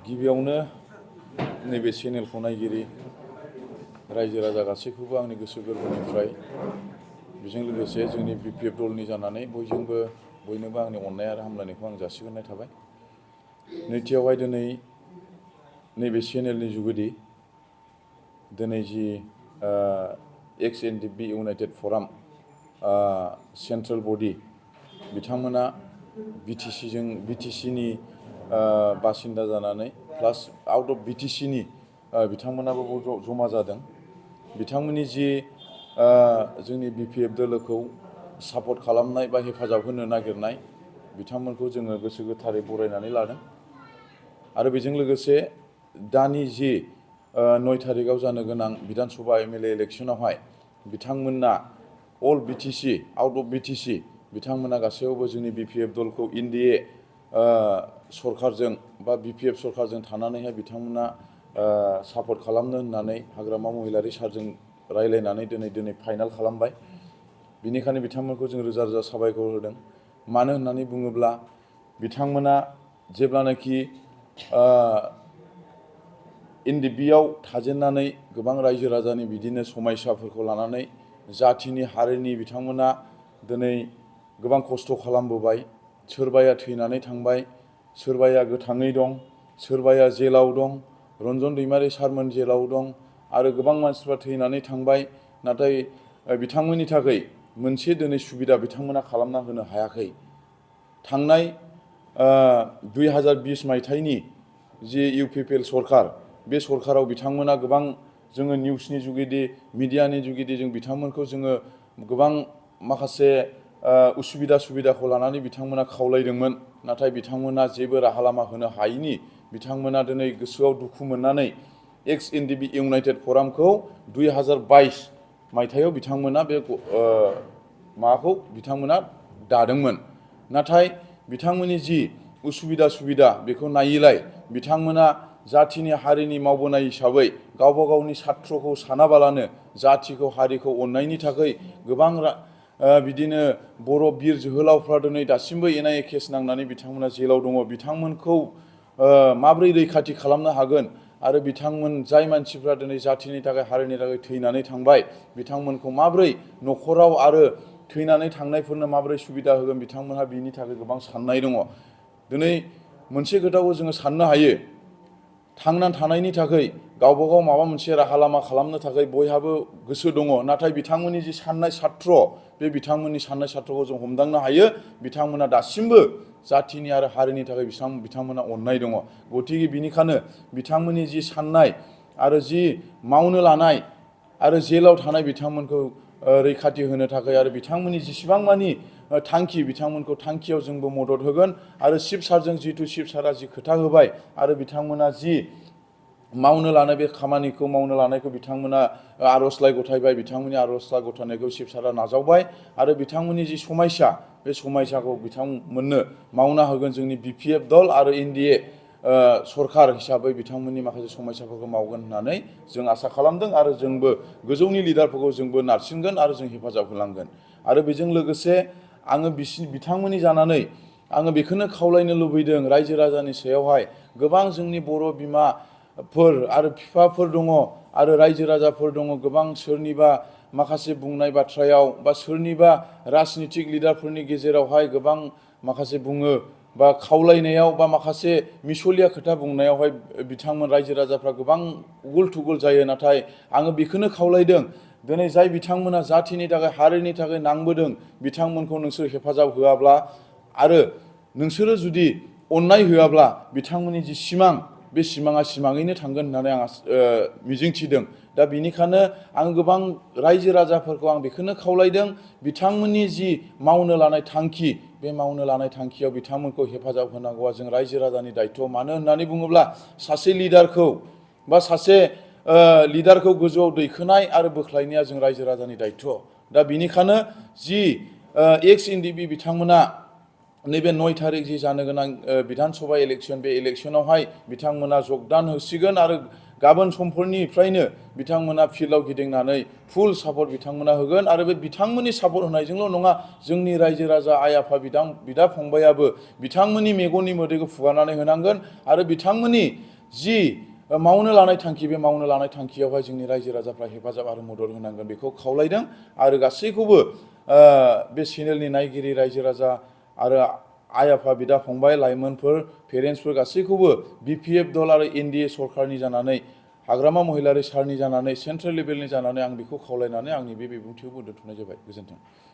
गिबियावनो नैबे चेनेलखौ नायगिरि रायजो राजा गासैखौबो आंनि गोसो गोरबोनिफ्राय बेजों लोगोसे जोंनि UPPL दलनि जानानै बयनोबो आंनि अननाय आरो हामलायनायखौ आं जासिहरनाय थाबाय। नैथियावहाय दिनै नैबे चेनेलनि जुगेदि दिनै जि XNDP इउनाइटेड फराम सेन्ट्रेल बडि बिथांमोना BTCनि बासिन्दा जानानै प्लास आउट अफ BTCनि बिथांमोनाबो जमा जादों। बिथांमोननि जि जोंनि UPPL दोलोखौ सापर्ट खालामनाय बा हेफाजाब होनो नागिरनाय बिथांमोनखौ जोङो गोसो गोथारै बरायनानै लादों। आरो बेजों लोगोसे दानि जि 9 थारिखआव जानो गोनां बिधानसभा MLA इलेक्सनावहाय बिथांमोना अल BTC आउट अफ BTC बिथांमोना गासैयावबो जोंनि UPPL दलखौ NDA सरकारजों बा BPF सरकारजों थानानैहाय बिथांमोना सापर्ट खालामनो होननानै हाग्रामा महिलारि सारजों रायलायनानै दिनै फाइनाल खालामबाय। बिनिखायनो बिथांमोनखौ जों रोजा रोजा साबायखर होदों। मानो होननानै बुङोब्ला बिथांमोना जेब्लानाखि NDPआव थाजेननानै गोबां रायजो राजानि बिदिनो समस्याफोरखौ लानानै जाथिनि हारिनि बिथांमोना दिनै गोबां खस्थ' खालामबोबाय। सोरबाया थैनानै थांबाय, सोरबाया गोथाङै दं, सोरबाया जेलाव दं, रन्जन दैमारि सारमोन जेलाव दं आरो गोबां मानसिफ्रा थैनानै थांबाय। नाथाय बिथांमोननि थाखाय मोनसे दिनै सुबिदा बिथांमोना खालामना होनो हायाखै। थांनाय 2020 मायथाइनि जि UPPL सरकार बे सरकाराव बिथांमोना गोबां जोङो निउसनि जुगेदि मिडियानि जुगेदि जों बिथांमोनखौ जोङो गोबां माखासे सुबिदाखौ लानानै बिथांमोना खावलायदोंमोन। नाथाय बिथांमोना जेबो राहा लामा होनो हायैनि बिथांमोना दिनै गोसोआव दुखु मोननानै XNDP इउनाइटेड फरामखौ 2022 मायथाइयाव बिथांमोना बे माबाखौ बिथांमोना दादोंमोन। नाथाय बिथांमोननि जि सुबिदा बेखौ नायैलाय बिथांमोना जाथिनि हारिनि मावबोनाय हिसाबै गावबा गावनि सात्रखौ सानाबालानो जाथिखौ हारिखौ अननायनि थाखाय गोबां बिदिनो बर' बिर जोहोलावफ्रा दिनै दासिमबो NIA केस नांनानै बिथांमोना जेलाव दङ। बिथांमोनखौ माबोरै रैखाथि खालामनो हागोन आरो बिथांमोन जाय मानसिफ्रा दिनै जाथिनि थाखाय हारिनि थाखाय थैनानै थांबाय बिथांमोनखौ माबोरै न'खराव आरो थैनानै थांनायफोरनो माबोरै सुबिदा होगोन बिथांमोनहा बिनि थाखाय गोबां साननाय दङ। दिनै मोनसे खोथाखौ जोङो साननो हायो, थांनानै थानायनि थाखाय गावबा गाव माबा मोनसे राहा लामा खालामनो थाखाय बयहाबो गोसो दङ। नाथाय बिथांमोननि जि साननाय सात्र बे बिथांमोननि साननाय सात्रखौ जों हमदांनो हायो। बिथांमोना दासिमबो जाथिनि आरो हारिनि थाखाय बिथांमोना अननाय दङ। गतिके बिनिखायनो बिथांमोननि जि साननाय आरो जि मावनो लानाय आरो जेलाव थानाय बिथांमोनखौ रैखाथि होनो थाखाय आरो बिथांमोननि जेसेबां मानि थांखि बिथांमोनखौ थांखियाव जोंबो मदद होगोन। आरो चिफ सारजों जिहेतु चिफ सारा जि खोथा होबाय आरो बिथांमोना जि मावनो लानाय बे खामानिखौ मावनो लानायखौ बिथांमोना आर'जलाइ गथायबाय। बिथांमोननि आर'जलाइ गथायनायखौ चिफ सारा नाजावबाय आरो बिथांमोननि जि समस्या बे समस्याखौ बिथांमोननो मावना होगोन जोंनि UPPL दल आरो NDA सरकार हिसाबै बिथांमोननि माखासे समस्याफोरखौ मावगोन होननानै जों आसा खालामदों आरो जोंबो गोजौनि लिडारफोरखौ जोंबो नारसिनगोन आरो जों हेफाजाब होलांगोन। आरो बेजों लोगोसे आङो बिथांमोननि जानानै आङो बेखौनो खावलायनो लुबैदों रायजो राजानि सायावहाय गोबां जोंनि बर' बिमाफोर आरो बिफाफोर दङ आरो रायजो राजाफोर दङ गोबां सोरनिबा माखासे बुंनाय बाथ्रायाव बा सोरनिबा राजनितिक लिडारफोरनि गेजेरावहाय गोबां माखासे बुङो बा खावलायनायाव बा माखासे मिसलिया खोथा बुंनायावहाय बिथांमोन रायजो राजाफ्रा गोबां उगुल थुगुल जायो। नाथाय आङो बेखौनो खावलायदों दिनै जाय बिथांमोना जाथिनि थाखाय हारिनि थाखाय नांबोदों बिथांमोनखौ नोंसोर हेफाजाब होआब्ला आरो नोंसोरो जुदि अननाय होआब्ला बिथांमोननि जि सिमां बे सिमाङा सिमाङैनो थांगोन होननानै आं मिजिंथिदों। दा बिनिखायनो आं गोबां रायजो राजाफोरखौ आं बेखौनो खावलायदों बिथांमोननि जि मावनो लानाय थांखि बे मावनो लानाय थांखियाव बिथांमोनखौ हेफाजाब होनांगौआ जों रायजो राजानि दायथ'। मानो होननानै बुङोब्ला सासे लिडारखौ बा सासे लिडारखौ गोजौआव दैखोनाय आरो बोख्लायनाया जों रायजो राजानि दायथ'। दा बिनिखायनो जि XNDP बिथांमोना नैबे 9 थारिख जि जानो गोनां बिधानसभा इलेक्सन बे इलेक्सनावहाय बिथांमोना जगदान होसिगोन आरो गाबोन समफोरनिफ्रायनो बिथांमोना फिल्डआव गिदिंनानै फुल सापर्ट बिथांमोना होगोन। आरो बे बिथांमोननि सापर्ट होनायजोंल' नङा जोंनि रायजो राजा आइ आफा बिदा फंबायाबो बिथांमोननि मेगननि मोदैखौ फुगारनानै होनांगोन आरो बिथांमोननि जि मावनो लानाय थांखि बे मावनो लानाय थांखियावहाय जोंनि रायजो राजाफ्रा हेफाजाब आरो मदद होनांगोन बेखौ खावलायदों आरो गासैखौबो बे चेनेलनि नायगिरि रायजो राजा आरो आइ आफा बिदा फंबाय लाइमोनफोर पेरेन्टसफोर गासैखौबो BPF दल आरो NDA सरकारनि जानानै हाग्रामा महिलारि सारनि जानानै सेन्ट्रेल लेभेलनि जानानै आं बेखौ खावलायनानै आंनि बे बिबुंथिखौ दोनथ'नाय जाबाय। गोजोन्थों।